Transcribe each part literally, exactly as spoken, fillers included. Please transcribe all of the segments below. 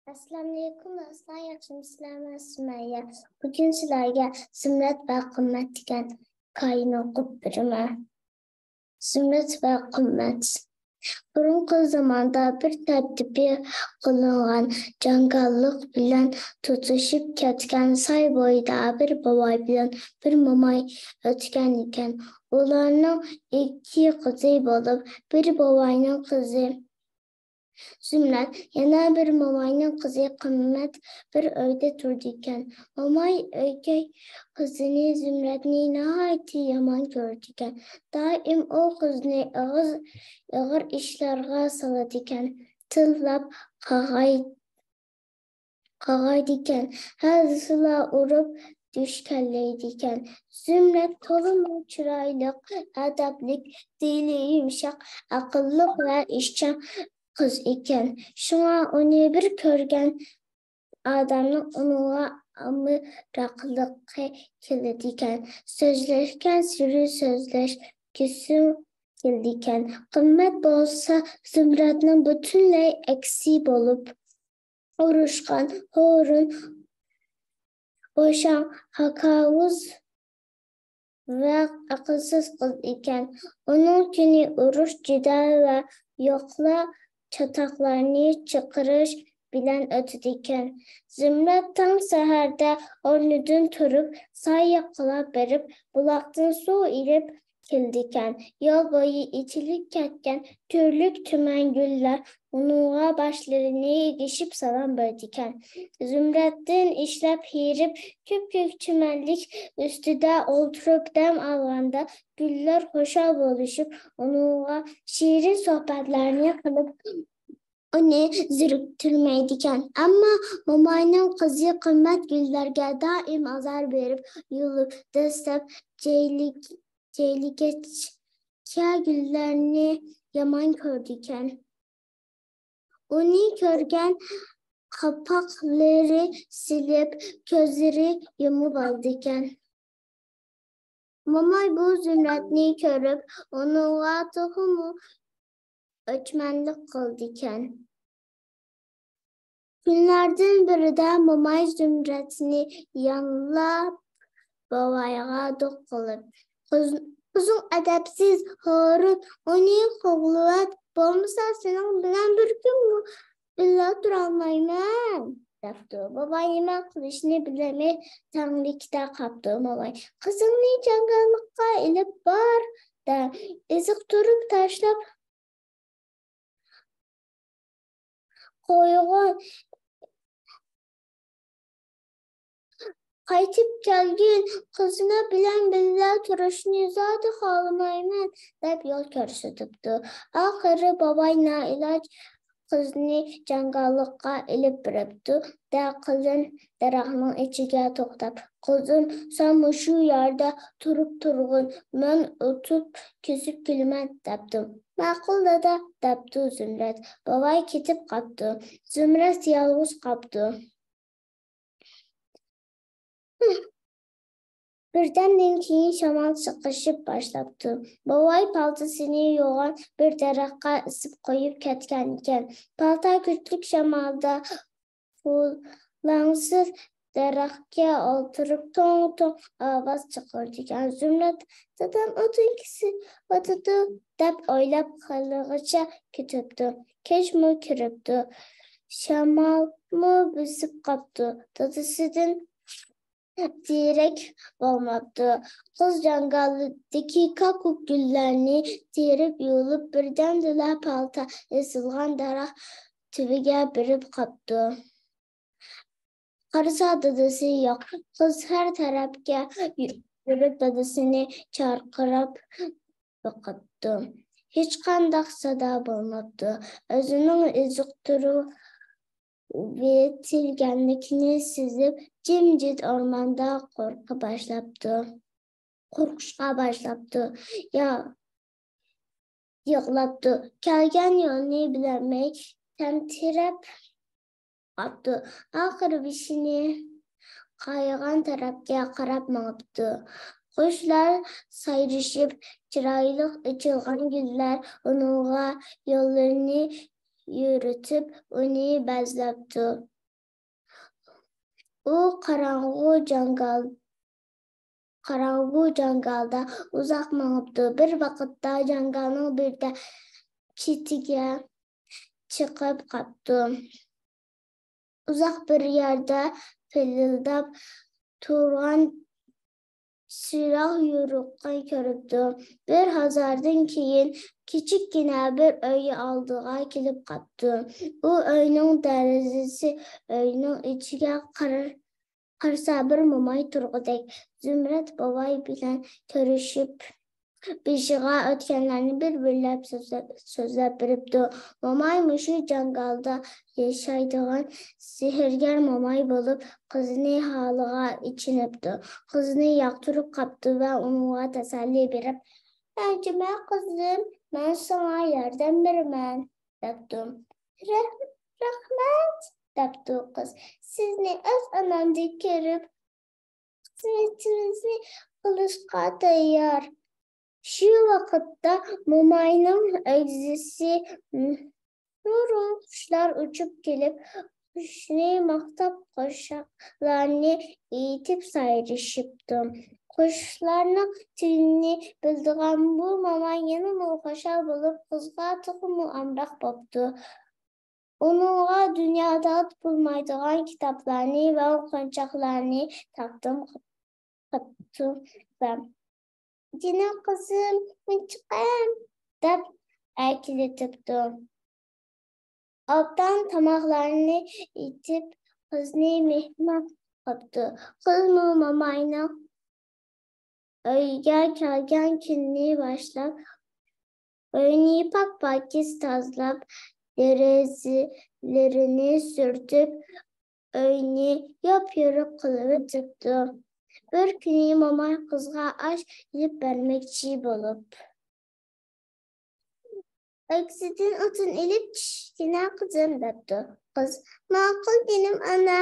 ئەسسالامۇئەلەيكۇم دوستلار، ياخشىمۇسىلەر؟ مەن سۈمەييە. بۈگۈن سىلەرگە زۇمرەت ۋە قىممەت دېگەن ھېكايىنى ئوقۇپ بېرىمەن. زۇمرەت ۋە قىممەت. بۇرۇنقى زاماندا بىر تەرتىپى قىلىنغان جاڭگاللىق بىلەن تۇتىشىپ كەتكەن ساي بويىدا بىر بوۋاي بىلەن بىر موماي ئۆتكەن ئىكەن. ئۇلارنىڭ ئىككى قىزى بولۇپ، بىر بوۋاينىڭ قىزى زۇمرەت، يەنە بىر موماينىڭ قىزى قىممەت بىر ئۆيدە تۇرىدىكەن. موماي ئۆيگە قىزىنى زۇمرەتنى ناھايىتى يامان كۆرىدىكەن. دائىم ئۇ قىزنى ئېغىز، ئېغىر ئىشلارغا سالىدىكەن. تىللاپ قاغاي-، قاغايدىكەن. ھەزىللا ئۇرۇپ دۈشكەنلەيدىكەن. زۇمرەت تولىمۇ چىرايلىق، ئەدەپلىك، دىلى يۇمشاق، ئەقىللىق ۋە ئىشچان قىز ئىكەن. شۇڭا ئۇنى بىر كۆرگەن ئادەمنىڭ ئۇنىڭغا ئامراقلىقى كېلىدىكەن. سۆزلەشكەنسېرى سۆزلەشكۈسى كېلىدىكەن. قىممەت بولسا زۇمرەتنىڭ پۈتۈنلەي ئەكسى بولۇپ، ئۇرۇشقان، ھۇرۇن، بوشاڭ، ھاكاۋۇز ۋە ئەقىلسىز قىز ئىكەن. ئۇنىڭ كۈنى ئۇرۇش، جېدەل ۋە يوقلا چاتاقلارنى چىقىرىش بىلەن ئۆتىدىكەن. زۇمرەت تاڭ سەھەردە ئورنىدىن تۇرۇپ، ساي ياقىلاپ بېرىپ، بۇلاقتىن سۇ ئېلىپ كېلىدىكەن. يول بويى ئېچىلىپ كەتكەن تۈرلۈك چىمەن گۈللەر ئۇنىڭغا باشلىرىنى ئېگىشىپ سالام بېرىدىكەن. زۇمرەتتىن ئىشلەپ ھېرىپ، كۆپكۆك چىمەنلىك ئۈستىدە ئولتۇرۇپ دەم ئالغاندا، گۈللەر خۇشال بولۇشۇپ، ئۇنىڭغا شېرىن سۆھبەتلەرنى قىلىپ، ئۇنى زېرىكتۈرمەيدىكەن. ئەمما موماينىڭ قىزى قىممەت گۈللەرگە دائىم ئازار بېرىپ يولۇپ، دەسلەپ جەيلىك-، جەيلىكەچكە گۈللەرنى يامان كۆرىدىكەن. ئۇنى كۆرگەن قاپاقلىرى سېلىپ، كۆزلىرى يۇمۇپ ئالىدىكەن. موماي بۇ زۇمرەتنى كۆرۈپ، ئۇنىڭغا تېخىمۇ ئۆچمەنلىك قىلىدىكەن. كۈنلەردىن بىرىدە موماي زۇمرەتنى يانلاپ، بوۋايغا دوق قىلىپ، «قىز-، قىزىڭ ئەدەپسىز، ھۇرۇن، ئۇنى قوغلىۋەت، بولمىسا سېنىڭ بىلەن بىر كۈنمۇ بىللە تۇرالمايمەن» دەپتۇ. بوۋاي نېمە قىلىشنى بىلەلمەي تەڭلىكتە قاپتۇ. موماي، «قىزىڭنى جاڭگاللىققا ئېلىپ بار، دە، ئېزىقتۇرۇپ تاشلاپ قويغىن. قايتىپ كەلگىن، قىزىڭ بىلەن بىللە تۇرۇشنى زادى خالىمايمەن» دەپ يول كۆرسىتىپتۇ. ئاخىرى بوۋاي نائىلاج قىزنى جاڭگاللىققا ئېلىپ بېرىپتۇ-دە، قېلىن دەرەخنىڭ ئىچىگە توختاپ، «قىزىم، سەن مۇشۇ يەردە تۇرۇپ تۇرغىن، مەن ئوتۇپ كېسىپ كېلىمەن» دەپتۇ. «ماقۇل، دادا» دەپتۇ زۇمرەت. بوۋاي كېتىپ قاپتۇ. زۇمرەت يالغۇز قاپتۇ. بىردەمدىن كېيىن شامال چىقىشىپ باشلاپتۇ. بوۋاي پالتىسىنى يوغان بىر دەرەخكە ئېسىپ قويۇپ كەتكەن ئىكەن. پالتا كۈچلۈك شامالدا پۇلاڭسىز دەرەخكە ئولتۇرۇپ توڭ-توڭ ئاۋاز چىقىرىدىكەن. زۇمرەت، «دادام ئوتۇن كېسىۋاتىدۇ» دەپ ئويلاپ خېلىغىچە كۈتۈپتۇ. كەچمۇ كىرىپتۇ. شامالمۇ بېسىپ قاپتۇ. دادىسىدىن دېرەك بولماپتۇ. قىز جاڭگالدىكى كاككۇك گۈللەرنى تېرىپ يۇلۇپ، بىردەمدىلا پالتا ئېسىلغان دەرەخ تۈۋىگە بېرىپ قاپتۇ. قارىسا، دادىسى يوق. قىز ھەر تەرەپكە يۈ-، يۈگۈرۈپ، دادىسىنى چاقىرىپ بېقىپتۇ. ھېچقانداق سادا بولماپتۇ. ئۆزىنىڭ ئېزىقتۇرۇپ ئېتىلگەنلىكىنى سېزىپ، جىمجىت ئورماندا قورقا باشلاپتۇ. قورقۇشقا باشلاپتۇ. يا-، يىغلاپتۇ. كەلگەن يولىنى بىلەلمەي تەمتىرەپ قاپتۇ. ئاخىرى بېشىنى قايغان تەرەپكە قاراپ مېڭىپتۇ. قۇشلار سايرىشىپ، چىرايلىق ئېچىلغان گۈللەر ئۇنىڭغا يوللىرىنى يورۇتۇپ، ئۇنى بەزلەپتۇ. ئۇ قاراڭغۇ جاڭگال، قاراڭغۇ جاڭگالدا ئۇزاق مېڭىپتۇ. بىر ۋاقىتتا جاڭگالنىڭ بىردە چېتىگە چىقىپ قاپتۇ. ئۇزاق بىر يەردە پىلىلداپ تۇرغان چىراغ يورۇقىنى كۆرۈپتۇ. بىر ھازادىن كېيىن كىچىككىنە بىر ئۆي ئالدىغا كېلىپ قاپتۇ. ئۇ ئۆينىڭ دېرىزىسى ئۆينىڭ ئىچىگە قار-، قارىسا بىر موماي تۇرغۇدەك. زۇمرەت بوۋاي بىلەن كۆرۈشۈپ، بېشىغا ئۆتكەنلەرنى بىر-بىرلەپ سۆزلەپ، سۆزلەپ بېرىپتۇ. موماي مۇشۇ جاڭگالدا ياشايدىغان سېھىرگەر موماي بولۇپ، قىزنى ھالىغا ئېچىنىپتۇ. قىزنى ياقتۇرۇپ قاپتۇ ۋە ئۇنىڭغا تەسەللى بېرىپ، «رەنجىمە قىزىم، مەن ساڭا ياردەم بېرىمەن» دەپتۇ. «رەھ-، رەھمەت» دەپتۇ قىز. «سىزنى ئۆز ئانامدەك كۆرۈپ، خىزمىتىمىزنى قىلىشقا تەييار.» شۇ ۋاقىتتا موماينىڭ ئۆگزىسى ھۇرۇن قۇشلار ئۇچۇپ كېلىپ، قۇشنى ماختاپ، قوشاقلارنى ئېيتىپ سايرىشىپتۇ. قۇشلارنىڭ تىلىنى بىلىدىغان بۇ موماي يەنىمۇ خۇشال بولۇپ، قىزغا تېخىمۇ ئامراق بوپتۇ. ئۇنىڭغا دۇنيادا تاپىلمايدىغان كىتابلارنى ۋە ئويۇنچۇقلارنى تەقدىم قىپتۇ ۋە «جېنىم قىزىم، ئويۇنچۇقۇم» دەپ ئەركىلىتىپتۇ. ئوبدان تاماقلارنى ئېتىپ، قىزنى مېھمان قىپتۇ. قىزمۇ موماينىڭ ئۆيىگە كەلگەن كۈنى باشلاپ، ئۆينى پاك-پاكىز تازىلاپ، دېرىزىلىرىنى سۈرتۈپ، ئۆينى ياپيورۇق قىلىۋېتىپتۇ. بىر كۈنى موماي قىزغا ئاش ئېلىپ بەرمەكچى بولۇپ، «ئۆگزىدىن ئوتۇن ئېلىپ چۈشكىنە قىزىم» دەپتۇ. قىز «ماقۇل جېنىم ئانا»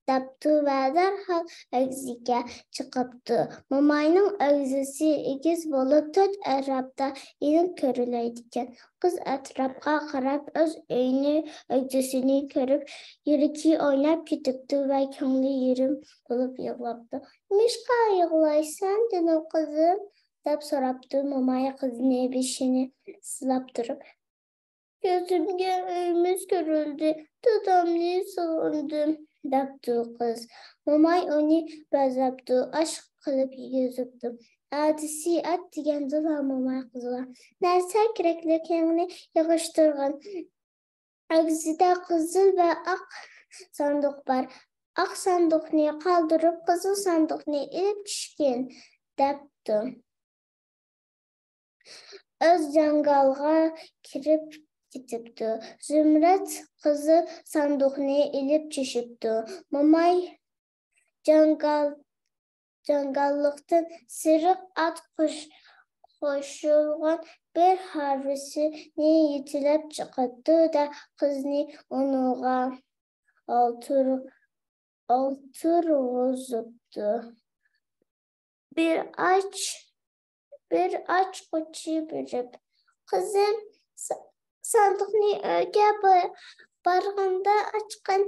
دەپتۇ ۋە دەرھال ئۆگزىگە چىقىپتۇ. موماينىڭ ئۆگزىسى ئېگىز بولۇپ، تۆت ئەتراپتا ئېنىق كۆرۈلەيدىكەن. قىز ئەتراپقا قاراپ، ئۆز ئۆيىنى، ئۆگزىسىنى كۆرۈپ، يۈرىكى ئويناپ كېتىپتۇ ۋە كۆڭلى يېرىم بولۇپ يىغلاپتۇ. «نېمىشقا يىغلايسەن، جېنىم قىزىم؟» دەپ سوراپتۇ موماي قىزنى بېشىنى سىلاپ تۇرۇپ. «كۆزۈمگە ئۆيىمىز كۆرۈندى، دادامنى سېغىندىم» دەپتۇ قىز. موماي ئۇنى بەزەپتۇ، ئاشۇ قىلىپ يېگۈزۈپتۇ. ئەتىسى ئەتىگەندىلا موماي قىزغا: «نەرسە كېرەكلىكىڭنى يىغىشتۇرغىن. ئۆگزىدە قىزىل ۋە ئاق ساندۇق بار. ئاق ساندۇقنى قالدۇرۇپ، قىزىل ساندۇقنى ئېلىپ چۈشكىن» دەپتۇ. ئۆز جاڭگالغا كىرىپ كېتىپتۇ. زۇمرەت قىزىل ساندۇقنى ئېلىپ چۈشۈپتۇ. موماي جاڭگال، جاڭگاللىقتىن سېرىق ئات قوش-، قوشۇلغان بىر ھارۋىسىنى يېتىلەپ چىقىپتۇ-دە، قىزنى ئۇنىڭغا ئالتۇر-، ئالتۇرغۇزۇپتۇ. بىر ئاچ-، بىر ئاچقۇچى بېرىپ: «قىزىم، سا-، ساندۇقنى ئۆيگە با-، بارغاندا ئاچقىن»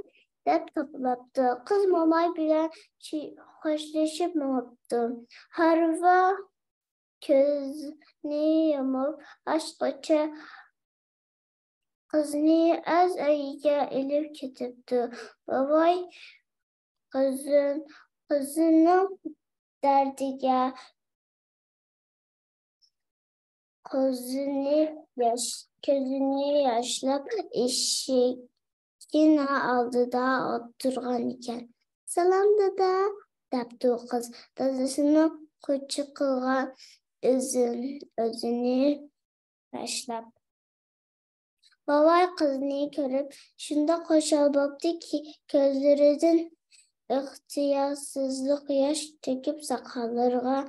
دەپ توپلاپتۇ. قىز موماي بىلەن چى-، خوشلىشىپ مېڭىپتۇ. ھارۋا كۆزنى يۇمۇپ، ئاچقۇچى قىزنى ئۆز ئۆيىگە ئېلىپ كېتىپتۇ. بوۋاي قىزىن-، قىزىنىڭ دەردىگە قىزىنى ياش-، كۆزىنى ياشلاپ ئىشىكنىڭ ئالدىدا ئولتۇرغان ئىكەن. «سالام، دادا» دەپتۇ قىز، دادىسىنىڭ قۇچىقىغا ئۆزىن-، ئۆزىنى تاشلاپ. بوۋاي قىزنى كۆرۈپ شۇنداق خۇشال بوپتۇكى، كۆزلىرىدىن ئىختىيارسىزلىق ياش تۆكۈپ، ساقاللىرىغا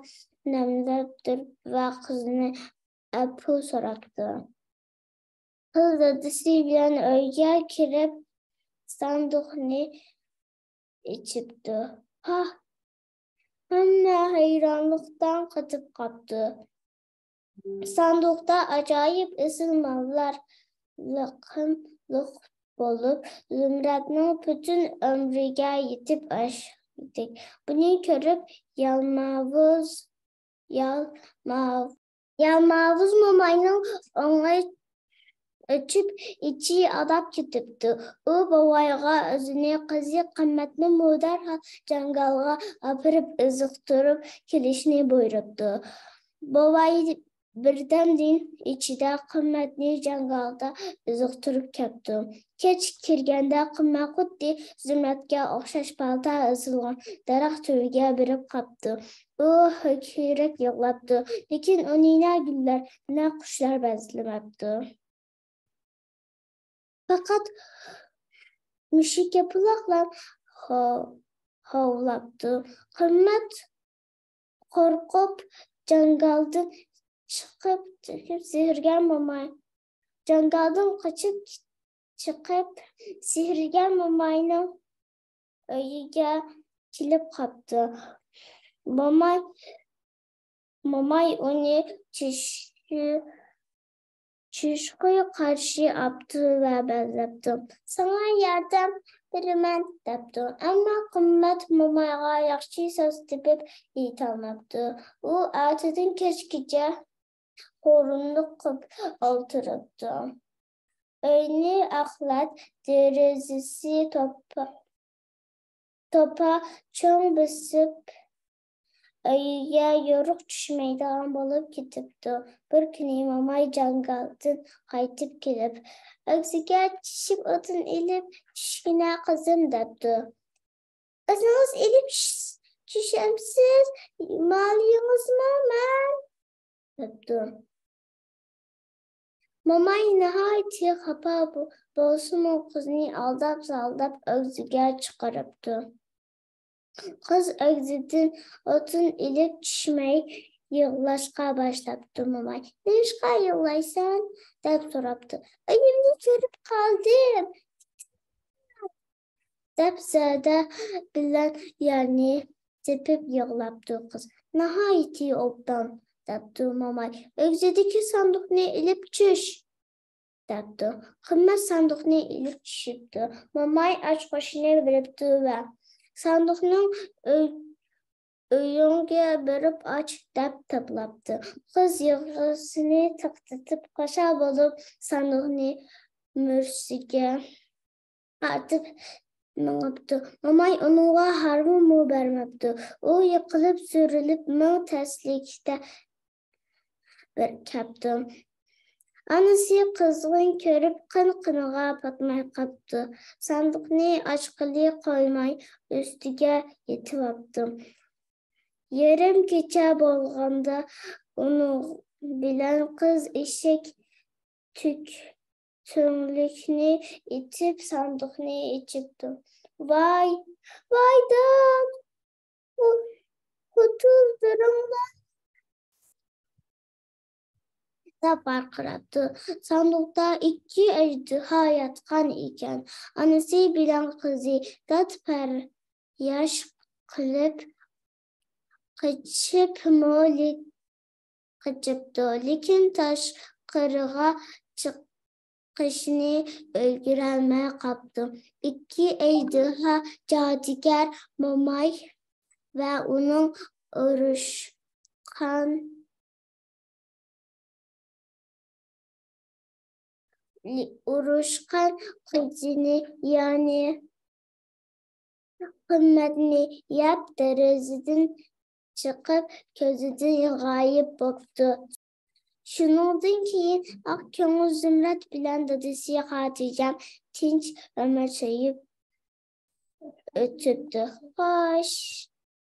نەملەپ تۇرۇپ ۋە قىزنى ئەپۇ سوراپتۇ. قىز دادىسى بىلەن ئۆيگە كىرىپ، ساندۇقنى ئېچىپتۇ. ھا! ھەممە ھەيرانلىقتىن قېتىپ قاپتۇ. ساندۇقتا ئاجايىپ ئېسىل ماللار لىقىم-لىق بولۇپ، زۇمرەتنىڭ پۈتۈن ئۆمرىگە يېتىپ ئاش-، ئىدى. بۇنى كۆرۈپ يالماۋۇز، يالماۋ-، يالماۋۇز موماينىڭ ئۆڭى ئۆچۈپ، ئىچى ئاغداپ كېتىپتۇ. ئۇ بوۋايغا ئۆزىنى قىزى قىممەتنىمۇ دەرھال جاڭگالغا ئاپىرىپ ئېزىقتۇرۇپ كېلىشنى بۇيرۇپتۇ. بوۋاي بىردەمدىن ئىچىدە قىممەتنى جاڭگالدا ئېزىقتۇرۇپ كەپتۇ. كەچ كىرگەندە قىممەت خۇددى زۇمرەتكە ئوخشاش پالتا ئېسىلغان دەرەخ تۈۋىگە بېرىپ قاپتۇ. ئۇ ھۆركىرەپ يىغلاپتۇ، لېكىن ئۇنى نە گۈللەر، نە قۇشلار بەزلىمەپتۇ. پەقەت مۈشۈك ياپىلاقلار ھو-، ھوۋلاپتۇ. قىممەت قورقۇپ جاڭگالدىن چىقىپ، چىقىپ سېھىرگەر موماي، جاڭگالدىن قېچىپ چىقىپ سېھىرگەر موماينىڭ ئۆيىگە كېلىپ قاپتۇ. موماي، موماي ئۇنى چۈش-، چۈشكۈ قارشى ئاپتۇ ۋە بەزلەپتۇ. «ساڭا ياردەم بېرىمەن» دەپتۇ. ئەمما قىممەت مومايغا ياخشى سۆز تېپىپ ئېيتالماپتۇ. ئۇ ئەتىدىن كەچكىچە ھۇرۇنلۇق قىلىپ ئولتۇرۇپتۇ. ئۆينى ئاقلات، دېرىزىسى توپا-، توپا چوڭ بېسىپ، ئۆيىگە يورۇق چۈشمەيدىغان بولۇپ كېتىپتۇ. بىر كۈنى موماي جاڭگالدىن قايتىپ كېلىپ، «ئۆگزىگە چۈشۈپ ئوتۇن ئېلىپ چۈشكىنە قىزىم» دەپتۇ. «ئۆزىڭىز ئېلىپ چۈش-، چۈشەمسىز، مالىڭىزمۇ مەن» دەپتۇ. موماي ناھايىتى خاپا بو-، بولسىمۇ، قىزنى ئالداپ-سالداپ ئۆگزىگە چىقىرىپتۇ. قىز ئۆگزىدىن ئوتۇن ئېلىپ چۈشمەي يىغلاشقا باشلاپتۇ. موماي، «نېمىشقا يىغلايسەن؟» دەپ سوراپتۇ. «ئۆيۈمنى كۆرۈپ قالدىم» دەپ زەردە بىلەن يەرنى تېپىپ يىغلاپتۇ قىز. «ناھايىتى ئوبدان» دەپتۇ موماي. «ئۆگزىدىكى ساندۇقنى ئېلىپ چۈش» دەپتۇ. قىممەت ساندۇقنى ئېلىپ چۈشۈپتۇ. موماي ئاچقۇچنى بېرىپتۇ ۋە ساندۇقنىڭ ئۆ-، «ئۆيۈڭگە بېرىپ ئاچ» دەپ تاپىلاپتۇ. قىز يىغىسىنى توختىتىپ، خۇشال بولۇپ ساندۇقنى مۈرىسىگە ئارتىپ مېڭىپتۇ. موماي ئۇنىڭغا ھارۋىمۇ بەرمەپتۇ. ئۇ يىقىلىپ، سۈرۈلۈپ، مىڭ تەسلىكتە بىر كەپتۇ. ئانىسى قىزغىن كۆرۈپ، قىن-قىنىغا پاتماي قاپتۇ. ساندۇقنى ئاچقىلى قويماي، ئۈستىگە يېتىۋاپتۇ. يېرىم كېچە بولغاندا ئۇنىڭ بىلەن قىز ئېشەك تۈك-، تۈڭلۈكنى ئېتىپ، ساندۇقنى ئېچىپتۇ. «ۋاي، ۋاي داد! قۇ-، قۇتۇلدۇرۇڭلار!» دەپ ۋارقىراپتۇ. ساندۇقتا ئىككى ئەجدىھا ياتقان ئىكەن. ئانىسى بىلەن قىزى داد پەرياش قىلىپ قېچىپمۇ لېك-، قېچىپتۇ، لېكىن تاشقىرىغا چىقىشنى ئۈلگۈرەلمەي قاپتۇ. ئىككى ئەجدىھا، جادۇگەر موماي ۋە ئۇنىڭ ئۇرۇشقان، ئۇرۇشقان قىزىنى، يەنى قىممەتنى يەپ، دېرىزىدىن چىقىپ، كۆزدىن غايىب بوپتۇ. شۇنىڭدىن كېيىن ئاق كۆڭۈل زۇمرەت بىلەن دادىسى خاتىرجەم، تىنچ ئۆمۈر سۈرۈپ ئۆتۈپتۇ. خوش.